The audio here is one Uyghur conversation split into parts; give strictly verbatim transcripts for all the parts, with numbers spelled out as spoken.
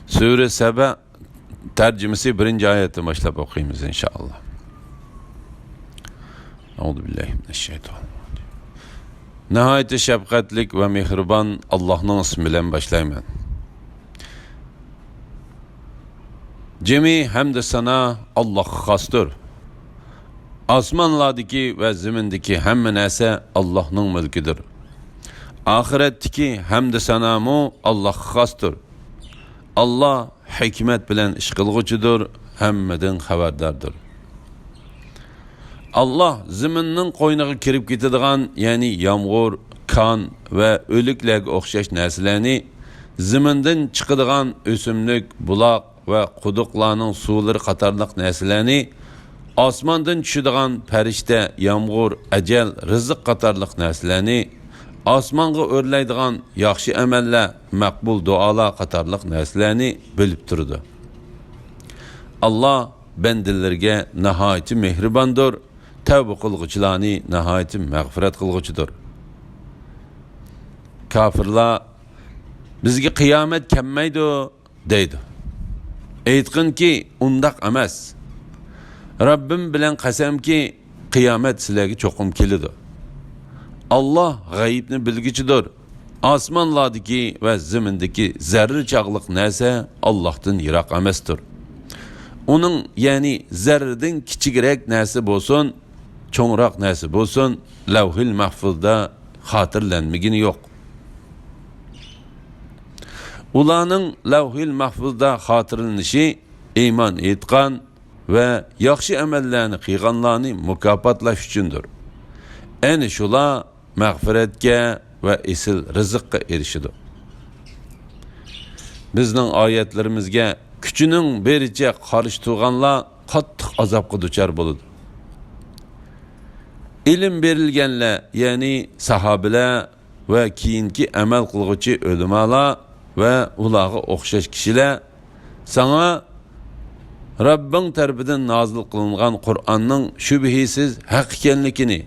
سۈرە سەبە، تەرجىمىسى بىرىنچى ئايەتتىن باشلاپ ئوقۇيمىز، ئىنشائاللا. ئەئۇزۇ بىللاھى مىنەششەيتانىر راجىم. ناھايىتى شەپقەتلىك ۋە مېھرىبان ئاللاھنىڭ ئىسمى بىلەن باشلايمەن. جىمى ھەمدۇ سانا ئاللاھقا خاستۇر. ئاسمانلاردىكى ۋە زېمىندىكى ھەممە نەرسە ئاللاھنىڭ مۈلكىدۇر. ئاخىرەتتىكى ھەمدۇ سانامۇ ئاللاھقا خاستۇر. ئاللاھ ھېكمەت بىلەن ئىش قىلغۇچىدۇر، ھەممىدىن خەۋەرداردۇر. ئاللاھ زېمىننىڭ قوينىغا كىرىپ كېتىدىغان، يەنى يامغۇر، كان ۋە ئۆلۈكلەرگە ئوخشاش نەرسىلەرنى، زېمىندىن چىقىدىغان ئۆسۈملۈك، بۇلاق ۋە قۇدۇقلارنىڭ سۇلىرى قاتارلىق نەرسىلەرنى، ئاسماندىن چۈشىدىغان پەرىشتە، يامغۇر، ئەجەل، رىزىق قاتارلىق نەرسىلەرنى، ئاسمانغا ئۆرلەيدىغان ياخشى ئەمەللەر، مەقبۇل دۇئالار قاتارلىق نەرسىلەرنى بىلىپ تۇرىدۇ. ئاللاھ بەندىلىرىگە ناھايىتى مېھرىباندۇر، تەۋبە قىلغۇچىلارنى ناھايىتى مەغپىرەت قىلغۇچىدۇر. كاپىرلار، «بىزگە قىيامەت كەلمەيدۇ» دەيدۇ. ئېيتقىنكى، ئۇنداق ئەمەس. رەببىم بىلەن قەسەمكى، قىيامەت سىلەرگە چوقۇم كېلىدۇ. ئاللاھ غەيىبنى بىلگۈچىدۇر. ئاسمانلاردىكى ۋە زېمىندىكى زەررە چاغلىق نەرسە ئاللاھتىن يىراق ئەمەستۇر. ئۇنىڭ، يەنى زەررىدىن كىچىكرەك نەرسە بولسۇن، چوڭراق نەرسە بولسۇن، لەۋھىل مەھفۇزدا خاتىرىلەنمىگىنى يوق. ئۇلارنىڭ لەۋھىل مەھفۇزدا خاتىرىلىنىشى ئىمان ئېيتقان ۋە ياخشى ئەمەللەرنى قىلغانلارنى مۇكاپاتلاش ئۈچۈندۇر. ئەنە شۇلار مەغپىرەتكە ۋە ئېسىل رىزىققا ئېرىشىدۇ. بىزنىڭ ئايەتلىرىمىزگە كۈچىنىڭ بېرىچە قارشى تۇرغانلار قاتتىق ئازابقا دۇچار بولىدۇ. ئىلىم بېرىلگەنلەر، يەنى ساھابىلەر ۋە كېيىنكى ئەمەل قىلغۇچى ئۆلىمالار ۋە ئۇلارغا ئوخشاش كىشىلەر ساڭا رەببىڭ تەرىپىدىن نازىل قىلىنغان قۇرئاننىڭ شۈبھىسىز ھەق ئىكەنلىكىنى،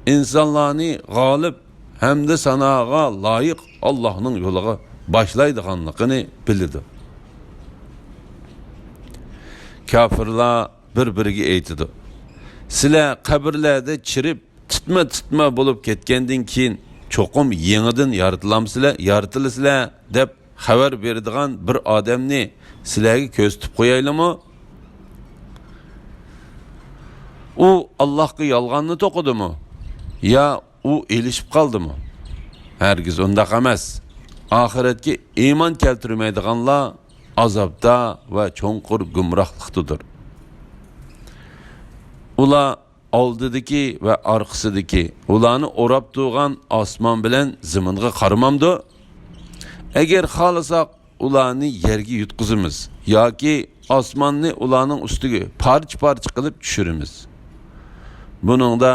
ئىنسانلارنى غالىب ھەمدۇ ساناغا لايىق ئاللاھنىڭ يولىغا باشلايدىغانلىقىنى بىلىدۇ. كاپىرلار بىر-بىرىگە ئېيتىدۇ، سىلەر قەبرىلەردە چىرىپ، تىتما-تىتما بولۇپ كەتكەندىن كېيىن چوقۇم يېڭىدىن يارىتىلامسىلەر، يارىتىلىسىلەر دەپ خەۋەر بېرىدىغان بىر ئادەمنى سىلەرگە كۆرسىتىپ قويايلىمۇ؟ ئۇ ئاللاھقا يالغاننى توقۇدىمۇ؟ يا ئۇ ئېلىشىپ قالدىمۇ؟ ھەرگىز ئۇنداق ئەمەس. ئاخىرەتكە ئىمان كەلتۈرمەيدىغانلار ئازابتا ۋە چوڭقۇر گۇمراھلىقتىدۇر. ئۇلار ئالدىدىكى ۋە ئارقىسىدىكى، ئۇلارنى ئوراپ تۇرغان ئاسمان بىلەن زېمىنغا قارىمامدۇ؟ ئەگەر خالىساق، ئۇلارنى يەرگە يۇتقۇزىمىز ياكى ئاسماننى ئۇلارنىڭ ئۈستىگە پارچە-پارچە قىلىپ چۈشۈرىمىز. بۇنىڭدا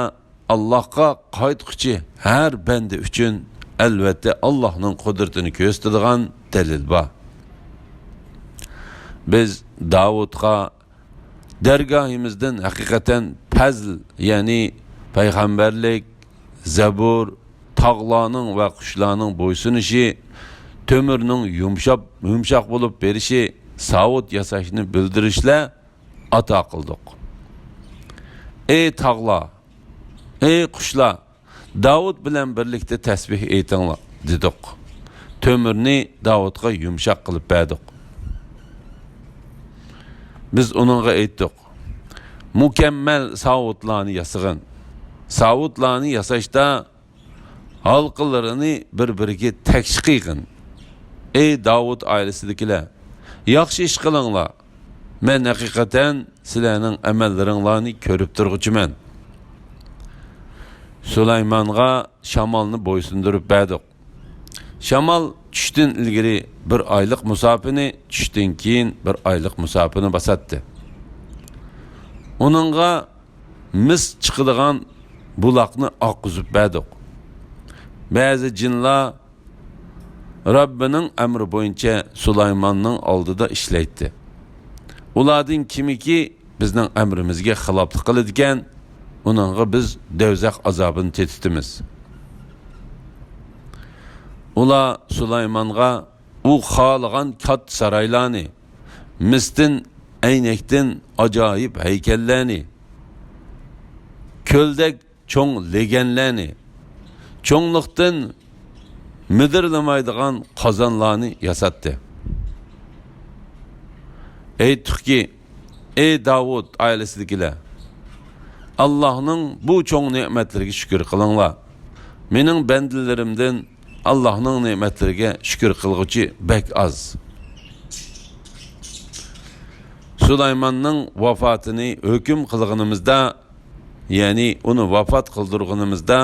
ئاللاھقا قايتقۇچى ھەر بەندە ئۈچۈن، ئەلۋەتتە، ئاللاھنىڭ قۇدرىتىنى كۆرسىتىدىغان دەلىل بار. بىز داۋۇتقا دەرگاھىمىزدىن ھەقىقەتەن پەزل، يەنى پەيغەمبەرلىك، زەبۇر، تاغلارنىڭ ۋە قۇشلارنىڭ بويسۇنۇشى، تۆمۈرنىڭ يۇمشاپ، يۇمشاق بولۇپ بېرىشى، ساۋۇت ياساشنى بىلدۈرۈشلەر ئاتا قىلدۇق. ئەي تاغلار، ئەي قۇشلار، داۋۇت بىلەن بىرلىكتە تەسبىھ ئېيتىڭلار، دېدۇق. تۆمۈرنى داۋۇتقا يۇمشاق قىلىپ بەردۇق. بىز ئۇنىڭغا ئېيتتۇق، مۇكەممەل ساۋۇتلارنى ياسىغىن. ساۋۇتلارنى ياساشتا ھالقىلىرىنى بىر-بىرىگە تەكشى قىيغىن. ئەي داۋۇت ئائىلىسىدىكىلەر، ياخشى ئىش قىلىڭلار. مەن ھەقىقەتەن سىلەرنىڭ ئەمەللىرىڭلارنى كۆرۈپ تۇرغۇچىمەن. سۇلايمانغا شامالنى بويسۇندۇرۇپ بەردۇق. شامال چۈشتىن ئىلگىرى بىر ئايلىق مۇساپىنى، چۈشتىن كېيىن بىر ئايلىق مۇساپىنى باساتتى. ئۇنىڭغا مىس چىقىدىغان بۇلاقنى ئاققۇزۇپ بەردۇق. بەزى جىنلار رەببىنىڭ ئەمرى بويىچە سۇلايماننىڭ ئالدىدا ئىشلەيتتى. ئۇلاردىن كىمكى بىزنىڭ ئەمرىمىزگە خىلاپلىق قىلىدىكەن، ئۇنىڭغا بىز دەۋزەخ ئازابىنى تېتىتىمىز. ئۇلار سۇلايمانغا، ئۇ خالىغان كاتتا سارايلارنى، مىستىن، ئەينەكتىن ئاجايىپ ھەيكەللەرنى، كۆلدەك چوڭ لېگەنلەرنى، چوڭلۇقتىن مىدىرلىمايدىغان قازانلارنى ياساتتى. ئېيتتۇقكى، ئەي داۋۇت ئائىلىسىدىكىلەر، ئاللاھنىڭ بۇ چوڭ نېمەتلىرىگە شۈكۈر قىلىڭلار. مېنىڭ بەندىلىرىمدىن ئاللاھنىڭ نېمەتلىرىگە شۈكۈر قىلغۇچى بەك ئاز. سۇلايماننىڭ ۋاپاتىنى ھۆكۈم قىلغىنىمىزدا، يەنى ئۇنى ۋاپات قىلدۇرغىنىمىزدا،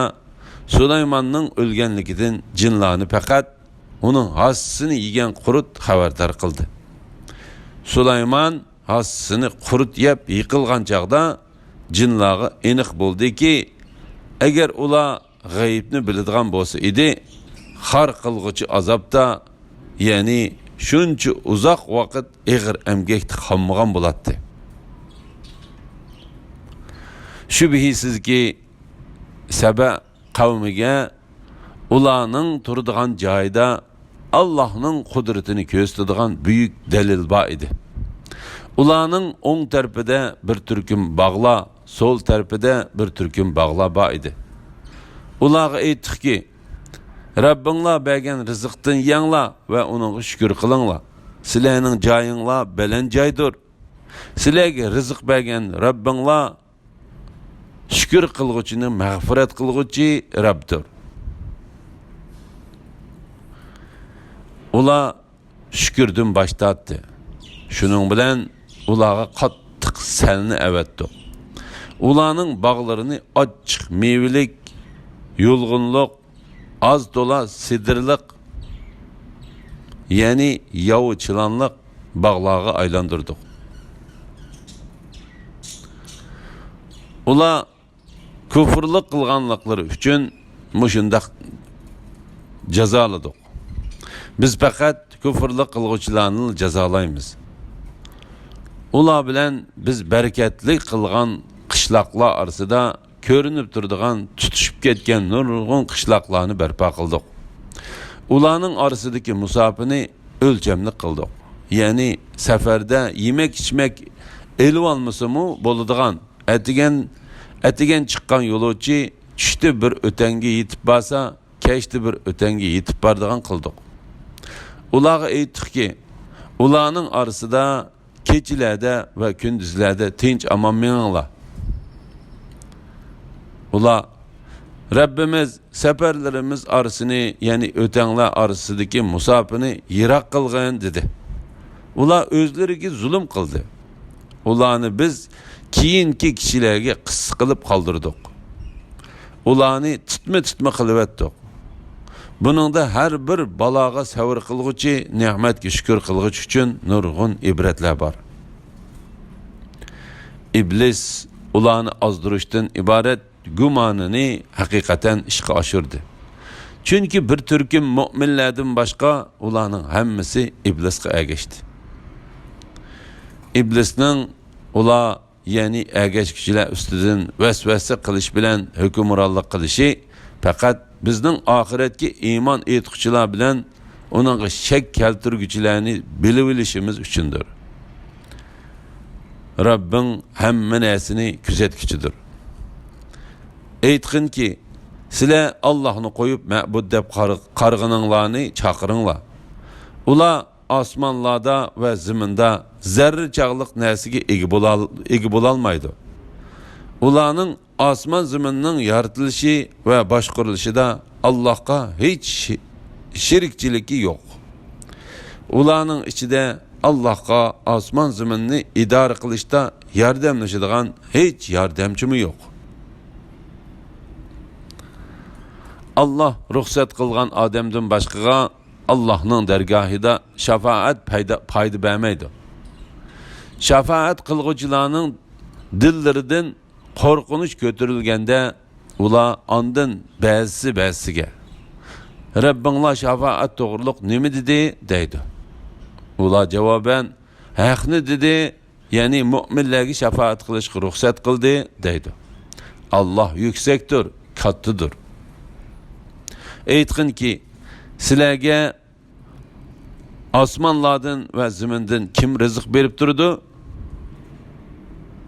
سۇلايماننىڭ ئۆلگەنلىكىدىن جىنلارنى پەقەت ئۇنىڭ ھاسىسىنى يېگەن قۇرت خەۋەردار قىلدى. سۇلايمان ھاسىسىنى قۇرت يەپ يىقىلغان چاغدا جىنلارغا ئېنىق بولدىكى، ئەگەر ئۇلار غەيىبنى بىلىدىغان بولسا ئىدى، خار قىلغۇچى ئازابتا، يەنى شۇنچە ئۇزاق ۋاقىت ئېغىر ئەمگەكتە قالمىغان بولاتتى. شۈبھىسىزكى، سەبە قەۋمىگە ئۇلارنىڭ تۇرىدىغان جايىدا ئاللاھنىڭ قۇدرىتىنى كۆرسىتىدىغان بۈيۈك دەلىل بار ئىدى. ئۇلارنىڭ ئوڭ تەرىپىدە بىر تۈركۈم باغلار، سول تەرىپىدە بىر تۈركۈم باغلار بار ئىدى. ئۇلارغا ئېيتتۇقكى، رەببىڭلار بەرگەن رىزىقتىن يەڭلار ۋە ئۇنىڭغا شۈكۈر قىلىڭلار. سىلەرنىڭ جايىڭلار بەلەن جايدۇر. سىلەرگە رىزىق بەرگەن رەببىڭلار شۈكۈر قىلغۇچىنى مەغپىرەت قىلغۇچى رەبدۇر. ئۇلار شۈكۈردىن باش تارتتى. شۇنىڭ بىلەن ئۇلارغا قاتتىق سەلنى ئەۋەتتۇق. ئۇلارنىڭ باغلىرىنى ئاچچىق مېۋىلىك، يۇلغۇنلۇق، ئاز تولا سىدىرلىق، يەنى ياۋا چىلانلىق باغلارغا ئايلاندۇردۇق. ئۇلار كۇفرلۇق قىلغانلىقلىرى ئۈچۈن مۇشۇنداق جازالىدۇق. بىز پەقەت كۇفرلۇق قىلغۇچىلارنى جازالايمىز. ئۇلار بىلەن بىز بەرىكەتلىك قىلغان قىشلاقلار ئارىسىدا كۆرۈنۈپ تۇرىدىغان تۇتىشىپ كەتكەن نۇرغۇن قىشلاقلارنى بەرپا قىلدۇق. ئۇلارنىڭ ئارىسىدىكى مۇساپىنى ئۆلچەملىك قىلدۇق. يەنى سەپەردە يېمەك-ئىچمەك ئېلىۋالمىسىمۇ بولىدىغان، ئەتىگەن، ئەتىگەن چىققان يولۇچى چۈشتە بىر ئۆتەڭگە يېتىپ بارسا، كەچتە بىر ئۆتەڭگە يېتىپ بارىدىغان قىلدۇق. ئۇلارغا ئېيتتۇقكى، ئۇلارنىڭ ئارىسىدا كېچىلەردە ۋە كۈندۈزلەردە تىنچ-ئامان مېڭىڭلار. ئۇلار، رەببىمىز سەپەرلىرىمىز ئارىسىنى، يەنى ئۆتەڭلار ئارىسىدىكى مۇساپىنى يىراق قىلغىن، دېدى. ئۇلار ئۆزلىرىگە زۇلۇم قىلدى. ئۇلارنى بىز كېيىنكى كىشىلەرگە قىسسە قىلىپ قالدۇردۇق. ئۇلارنى تىتما-تىتما قىلىۋەتتۇق. بۇنىڭدا ھەر بىر بالاغا سەۋر قىلغۇچى، نېمەتكە شۈكۈر قىلغۇچى ئۈچۈن نۇرغۇن ئىبرەتلەر بار. ئىبلىس ئۇلارنى ئازدۇرۇشتىن ئىبارەت گۇمانىنى ھەقىقەتەن ئىشقا ئاشۇردى. چۈنكى بىر تۈركۈم مۆمىنلەردىن باشقا ئۇلارنىڭ ھەممىسى ئىبلىسقا ئەگەشتى. ئىبلىسنىڭ ئۇلار، يەنى ئەگەشكۈچىلەر ئۈستىدىن ۋەسۋەسە قىلىش بىلەن ھۆكۈمرانلىق قىلىشى پەقەت بىزنىڭ ئاخىرەتكە ئىمان ئېيتقۇچىلار بىلەن ئۇنىڭغا شەك كەلتۈرگۈچىلەرنى بىلىۋېلىشىمىز ئۈچۈندۇر. رەببىڭ ھەممە نەرسىنى كۆزەتكۈچىدۇر. ئېيتقىنكى، سىلەر ئاللاھنى قويۇپ مەبۇد دەپ قار-، قارىغىنىڭلارنى چاقىرىڭلار. ئۇلار ئاسمانلاردا ۋە زېمىندا زەررە چاغلىق نەرسىگە ئىگە بولال-، ئىگە بولالمايدۇ. ئۇلارنىڭ ئاسمان زېمىننىڭ يارىتىلىشى ۋە باشقۇرۇلۇشىدا ئاللاھقا ھېچ شېرىكچىلىكى يوق. ئۇلارنىڭ ئىچىدە ئاللاھقا ئاسمان زېمىننى ئىدارە قىلىشتا ياردەملىشىدىغان ھېچ ياردەمچىمۇ يوق. ئاللاھ رۇخسەت قىلغان ئادەمدىن باشقىغا ئاللاھنىڭ دەرگاھىدا شاپائەت پايدا، پايدا بەرمەيدۇ. شاپائەت قىلغۇچىلارنىڭ دىللىرىدىن قورقۇنچ كۆتۈرۈلگەندە، ئۇلار ئاندىن بەزىسى بەزىسىگە، رەببىڭلار شاپائەت توغرۇلۇق نېمە دېدى؟ دەيدۇ. ئۇلار جاۋابەن، ھەقنى دېدى، يەنى مۆمىنلەرگە شاپائەت قىلىشقا رۇخسەت قىلدى، دەيدۇ. ئاللاھ يۈكسەكتۇر، كاتتىدۇر. ئېيتقىنكى، سىلەرگە ئاسمانلاردىن ۋە زېمىندىن كىم رىزىق بېرىپ تۇرىدۇ؟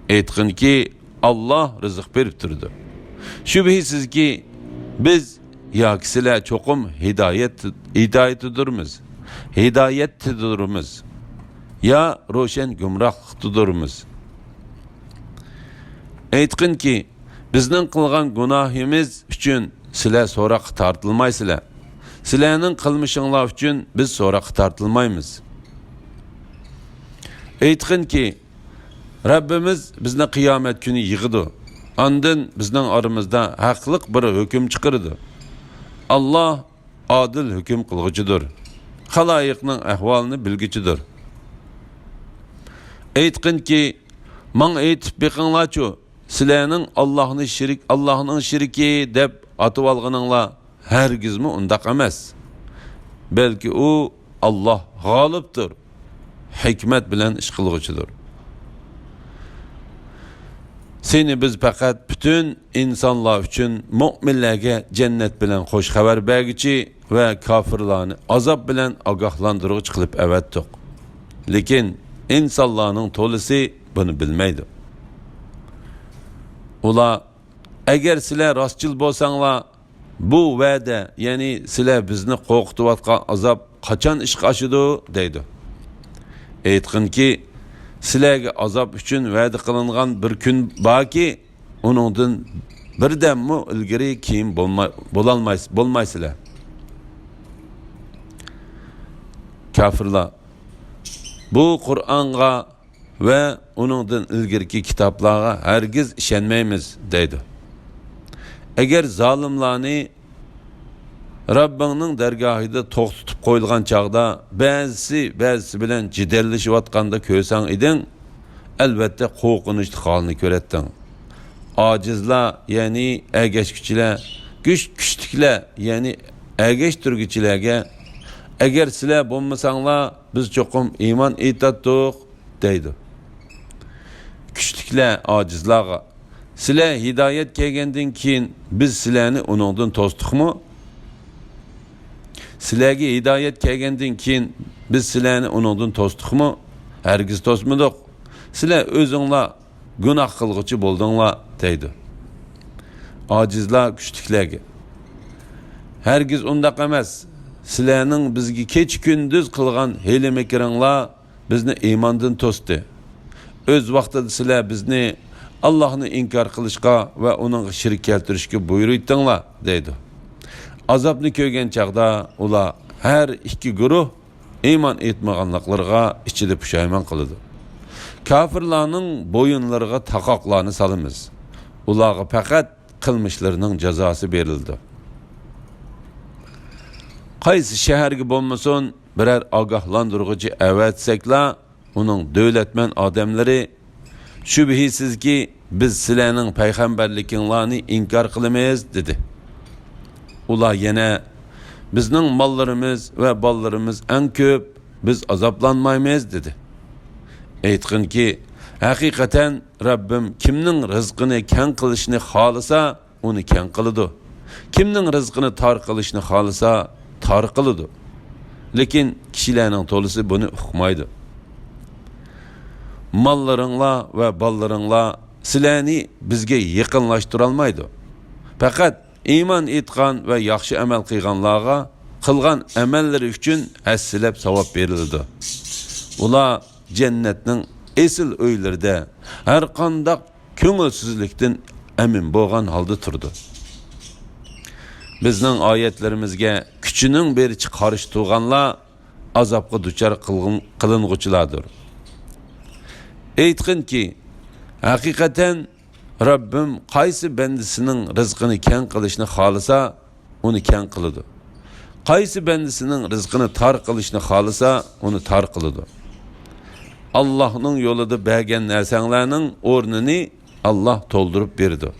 ئېيتقىنكى، ئاللاھ رىزىق بېرىپ تۇرىدۇ. شۈبھىسىزكى، بىز ياكى سىلەر چوقۇم ھىدايەت، ھىدايىتىدۇرمىز، ھىدايەتتىدۇرمىز يا روشەن گۇمراھلىقتىدۇرمىز. ئېيتقىنكى، بىزنىڭ قىلغان گۇناھىمىز ئۈچۈن سىلەر سوراققا تارتىلمايسىلەر. سىلەرنىڭ قىلمىشىڭلار ئۈچۈن بىز سوراققا تارتىلمايمىز. ئېيتقىنكى، رەببىمىز بىزنى قىيامەت كۈنى يىغىدۇ. ئاندىن بىزنىڭ ئارىمىزدا ھەقلىق بىر ھۆكۈم چىقىرىدۇ. ئاللاھ ئادىل ھۆكۈم قىلغۇچىدۇر. خالايىقنىڭ ئەھۋالىنى بىلگۈچىدۇر. ئېيتقىنكى، ماڭا ئېيتىپ بېقىڭلارچۇ، سىلەرنىڭ ئاللاھنى شېرىك، ئاللاھنىڭ شېرىكى دەپ ئاتىۋالغىنىڭلار ھەرگىزمۇ ئۇنداق ئەمەس. بەلكى ئۇ ئاللاھ غالىبتۇر، ھېكمەت بىلەن ئىش قىلغۇچىدۇر. سېنى بىز پەقەت پۈتۈن ئىنسانلار ئۈچۈن، مۆمىنلەرگە جەننەت بىلەن خۇش خەۋەر بەرگۈچى ۋە كاپىرلارنى ئازاب بىلەن ئاگاھلاندۇرغۇچى قىلىپ ئەۋەتتۇق. لېكىن ئىنسانلارنىڭ تولىسى بۇنى بىلمەيدۇ. ئۇلار، ئەگەر سىلەر راستچىل بولساڭلار، بۇ ۋەدە، يەنى سىلەر بىزنى قورقۇتۇۋاتقان ئازاب قاچان ئىشقا ئاشىدۇ؟ دەيدۇ. ئېيتقىنكى، سىلەرگە ئازاب ئۈچۈن ۋەدە قىلىنغان بىر كۈن باركى، ئۇنىڭدىن بىردەممۇ ئىلگىرى كېيىن بولماي-، بولالمايس-، بولمايسىلەر. كاپىرلار، بۇ قۇرئانغا ۋە ئۇنىڭدىن ئىلگىرىكى كىتابلارغا ھەرگىز ئىشەنمەيمىز، دەيدۇ. ئەگەر زالىملارنى رەببىڭنىڭ دەرگاھىدا توختىتىپ قويۇلغان چاغدا بەزىسى بەزىسى بىلەن جېدەللىشىۋاتقاندا كۆرسەڭ ئىدىڭ، ئەلۋەتتە قورقۇنچلۇق ھالنى كۆرەتتىڭ. ئاجىزلار، يەنى ئەگەشكۈچىلەر، كۈچ-، كۈچلۈكلەر، يەنى ئەگەشتۈرگۈچىلەرگە، ئەگەر سىلەر بولمىساڭلار، بىز چوقۇم ئىمان ئېيتاتتۇق، دەيدۇ. كۈچلۈكلەر ئاجىزلارغا، سىلەر ھىدايەت كەلگەندىن كېيىن بىز سىلەرنى ئۇنىڭدىن توستۇقمۇ؟ سىلەرگە ھىدايەت كەلگەندىن كېيىن بىز سىلەرنى ئۇنىڭدىن توستۇقمۇ؟ ھەرگىز توسمىدۇق. سىلەر ئۆزۈڭلار گۇناھ قىلغۇچى بولدۇڭلار، دەيدۇ. ئاجىزلار كۈچلۈكلەرگە، ھەرگىز ئۇنداق ئەمەس. سىلەرنىڭ بىزگە كېچە-كۈندۈز قىلغان ھىيلە-مىكرىڭلار بىزنى ئىماندىن توستى. ئۆز ۋاقتىدا سىلەر بىزنى ئاللاھنى ئىنكار قىلىشقا ۋە ئۇنىڭغا شېرىك كەلتۈرۈشكە بۇيرۇيتتىڭلار، دەيدۇ. ئازابنى كۆرگەن چاغدا ئۇلار، ھەر ئىككى گۇرۇھ، ئىمان ئېيتمىغانلىقلىرىغا ئىچىدە پۇشايمان قىلىدۇ. كاپىرلارنىڭ بويۇنلىرىغا تاقاقلارنى سالىمىز. ئۇلارغا پەقەت قىلمىشلىرىنىڭ جازاسى بېرىلىدۇ. قايسى شەھەرگە بولمىسۇن، بىرەر ئاگاھلاندۇرغۇچى ئەۋەتسەكلا، ئۇنىڭ دۆلەتمەن ئادەملىرى، شۈبھىسىزكى، بىز سىلەرنىڭ پەيغەمبەرلىكىڭلارنى ئىنكار قىلىمىز، دېدى. ئۇلار يەنە، بىزنىڭ ماللىرىمىز ۋە بالىلىرىمىز ئەڭ كۆپ، بىز ئازابلانمايمىز، دېدى. ئېيتقىنكى، ھەقىقەتەن رەببىم كىمنىڭ رىزقىنى كەڭ قىلىشنى خالىسا، ئۇنى كەڭ قىلىدۇ. كىمنىڭ رىزقىنى تار قىلىشنى خالىسا، تار قىلىدۇ. لېكىن كىشىلەرنىڭ تولىسى بۇنى ئۇقمايدۇ. ماللىرىڭلار ۋە بالىلىرىڭلار سىلەرنى بىزگە يېقىنلاشتۇرالمايدۇ. پەقەت ئىمان ئېيتقان ۋە ياخشى ئەمەل قىلغانلارغا قىلغان ئەمەللىرى ئۈچۈن ھەسسىلەپ ساۋاب بېرىلىدۇ. ئۇلار جەننەتنىڭ ئېسىل ئۆيلىرىدە ھەرقانداق كۆڭۈلسىزلىكتىن ئەمىن بولغان ھالدا تۇرىدۇ. بىزنىڭ ئايەتلىرىمىزگە كۈچىنىڭ بېرىچە قارشى تۇرغانلار ئازابقا دۇچار قىلغىن-، قىلىنغۇچىلاردۇر. ئېيتقىنكى، ھەقىقەتەن رەببىم قايسى بەندىسىنىڭ رىزقىنى كەڭ قىلىشنى خالىسا، ئۇنى كەڭ قىلىدۇ. قايسى بەندىسىنىڭ رىزقىنى تار قىلىشنى خالىسا، ئۇنى تار قىلىدۇ. ئاللاھنىڭ يولىدا بەرگەن نەرسەڭلارنىڭ ئورنىنى ئاللاھ تولدۇرۇپ بېرىدۇ.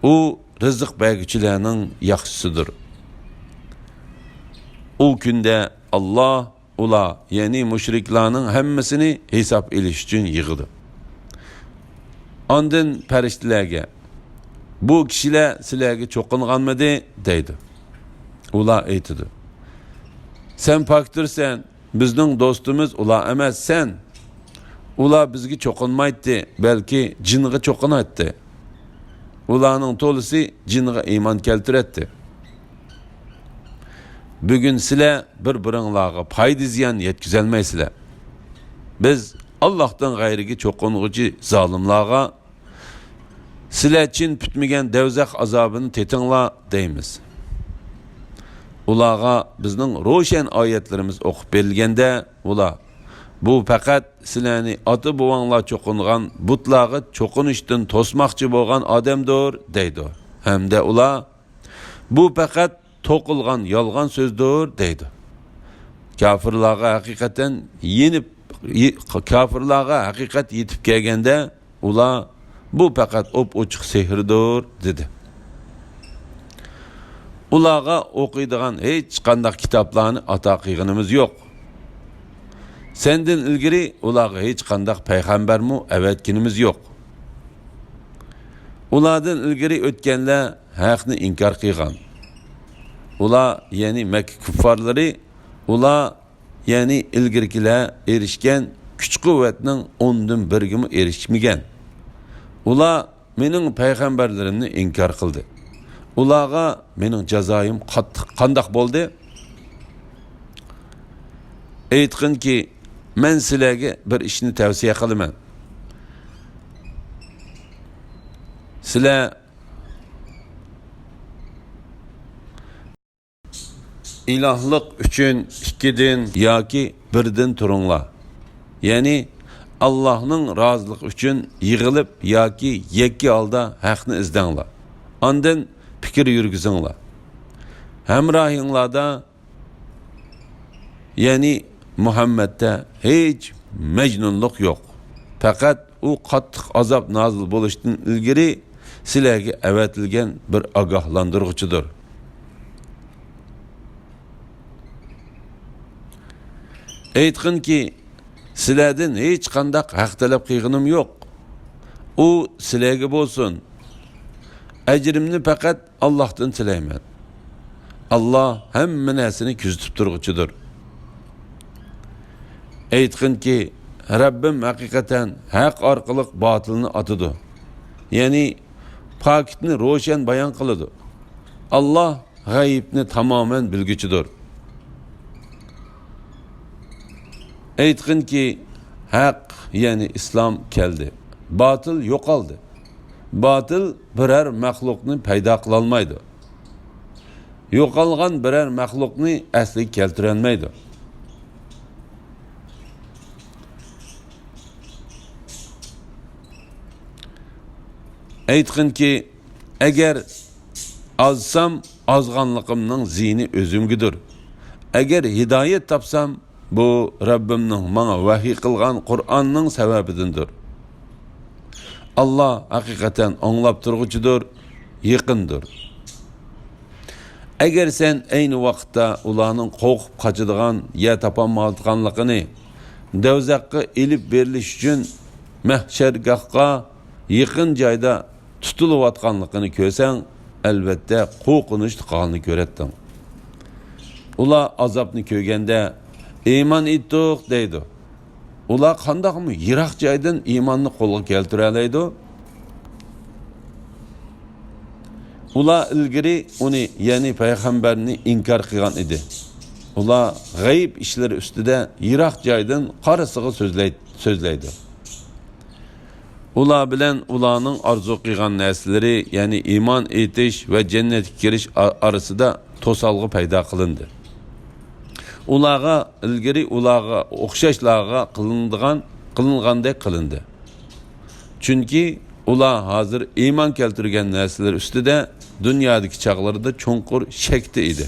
ئۇ رىزىق بەرگۈچىلەرنىڭ ياخشىسىدۇر. ئۇ كۈندە ئاللاھ ئۇلار، يەنى مۇشرىكلارنىڭ ھەممىسىنى ھېساب ئېلىش ئۈچۈن يىغىدۇ. ئاندىن پەرىشتىلەرگە، بۇ كىشىلەر سىلەرگە چوقۇنغانمىدى؟ دەيدۇ. ئۇلار ئېيتىدۇ، سەن پاكتۇرسەن، بىزنىڭ دوستىمىز ئۇلار ئەمەس، سەن. ئۇلار بىزگە چوقۇنمايتتى، بەلكى جىنغا چوقۇناتتى. ئۇلارنىڭ تولىسى جىنغا ئىمان كەلتۈرەتتى. بۈگۈن سىلەر بىر-بىرىڭلارغا پايدا-زىيان يەتكۈزەلمەيسىلەر. بىز ئاللاھتىن غەيرىگە چوقۇنغۇچى زالىملارغا، سىلەر چىن پۈتمىگەن دەۋزەخ ئازابىنى تېتىڭلار دەيمىز. ئۇلارغا بىزنىڭ روشەن ئايەتلىرىمىز ئوقۇپ بېرىلگەندە، ئۇلار، بۇ پەقەت سىلەرنى ئاتا-بوۋاڭلار چوقۇنغان بۇتلارغا چوقۇنۇشتىن توسماقچى بولغان ئادەمدۇر، دەيدۇ. ھەمدە ئۇلار، بۇ پەقەت توقۇلغان يالغان سۆزدۇر، دەيدۇ. كاپىرلارغا ھەقىقەتەن يېنىپ، يې-، كاپىرلارغا ھەقىقەت يېتىپ كەلگەندە، ئۇلار، بۇ پەقەت ئوپئوچۇق سېھىردۇر، دېدى. ئۇلارغا ئوقۇيدىغان ھېچقانداق كىتابلارنى ئاتا قىلغىنىمىز يوق. سەندىن ئىلگىرى ئۇلارغا ھېچقانداق پەيغەمبەرمۇ ئەۋەتكىنىمىز يوق. ئۇلاردىن ئىلگىرى ئۆتكەنلەر ھەقنى ئىنكار قىلغان. ئۇلار، يەنى مەككە كۇففارلىرى، ئۇلار، يەنى ئىلگىرىكىلەر ئېرىشكەن كۈچ-قۇۋۋەتنىڭ ئوندىن بىرىگىمۇ ئېرىشمىگەن. ئۇلار مېنىڭ پەيغەمبەرلىرىمنى ئىنكار قىلدى. ئۇلارغا مېنىڭ جازايىم قاتتىق قانداق بولدى؟ ئېيتقىنكى، مەن سىلەرگە بىر ئىشنى تەۋسىيە قىلىمەن. سىلەر ئىلاھلىق ئۈچۈن ئىككىدىن ياكى بىردىن تۇرۇڭلار. يەنى، ئاللاھنىڭ رازىلىقى ئۈچۈن يىغىلىپ ياكى يەككە ھالدا ھەقنى ئىزدەڭلار. ئاندىن پىكىر يۈرگۈزۈڭلار. ھەمراھىڭلاردا، يەنى مۇھەممەدتە ھېچ مەجنۇنلۇق يوق. پەقەت ئۇ قاتتىق ئازاب نازىل بولۇشتىن ئىلگىرى سىلەرگە ئەۋەتىلگەن بىر ئاگاھلاندۇرغۇچىدۇر. ئېيتقىنكى، سىلەردىن ھېچقانداق ھەق تەلەپ قىلغىنىم يوق. ئۇ سىلەرگە بولسۇن. ئەجرىمنى پەقەت ئاللاھتىن تىلەيمەن. ئاللاھ ھەممە نەرسىنى كۆزىتىپ تۇرغۇچىدۇر. ئېيتقىنكى، رەببىم ھەقىقەتەن ھەق ئارقىلىق باتىلنى ئاتىدۇ. يەنى پاكىتنى روشەن بايان قىلىدۇ. ئاللاھ غەيىبنى تامامەن بىلگۈچىدۇر. ئېيتقىنكى، ھەق، يەنى ئىسلام كەلدى. باتىل يوقالدى. باتىل بىرەر مەخلۇقنى پەيدا قىلالمايدۇ. يوقالغان بىرەر مەخلۇقنى ئەسلىگە كەلتۈرەلمەيدۇ. ئېيتقىنكى، ئەگەر ئازسام، ئازغانلىقىمنىڭ زىيىنى ئۆزۈمگىدۇر. ئەگەر ھىدايەت تاپسام، بۇ رەببىمنىڭ ماڭا ۋەھىي قىلغان قۇرئاننىڭ سەۋەبىدىندۇر. ئاللاھ ھەقىقەتەن ئاڭلاپ تۇرغۇچىدۇر، يېقىندۇر. ئەگەر سەن ئەينى ۋاقىتتا ئۇلارنىڭ قورقۇپ قاچىدىغان يەر تاپالمايدىغانلىقىنى، دوزاخقا ئېلىپ بېرىلىش ئۈچۈن مەھشەرگاھقا يېقىن جايدا تۇتۇلۇۋاتقانلىقىنى كۆرسەڭ، ئەلۋەتتە قورقۇنچلۇق ھالنى كۆرەتتىڭ. ئۇلار ئازابنى كۆرگەندە، ئىمان ئېيتتۇق دەيدۇ. ئۇلار قانداقمۇ يىراق جايدىن ئىماننى قولغا كەلتۈرەلەيدۇ؟ ئۇلار ئىلگىرى ئۇنى، يەنى پەيغەمبەرنى ئىنكار قىلغان ئىدى. ئۇلار غەيىب ئىشلىرى ئۈستىدە يىراق جايدىن قارىسىغا سۆزلەي-، سۆزلەيدۇ. ئۇلار بىلەن ئۇلارنىڭ ئارزۇ قىلغان نەرسىلىرى، يەنى ئىمان ئېيتىش ۋە جەننەتكە كىرىش ئا-، ئارىسىدا توسالغۇ پەيدا قىلىندى. ئۇلارغا ئىلگىرى ئۇلارغا ئوخشاشلارغا قىلىنىدىغان، قىلىنغاندەك قىلىندى. چۈنكى ئۇلار ھازىر ئىمان كەلتۈرگەن نەرسىلەر ئۈستىدە دۇنيادىكى چاغلىرىدا چوڭقۇر شەكتە ئىدى.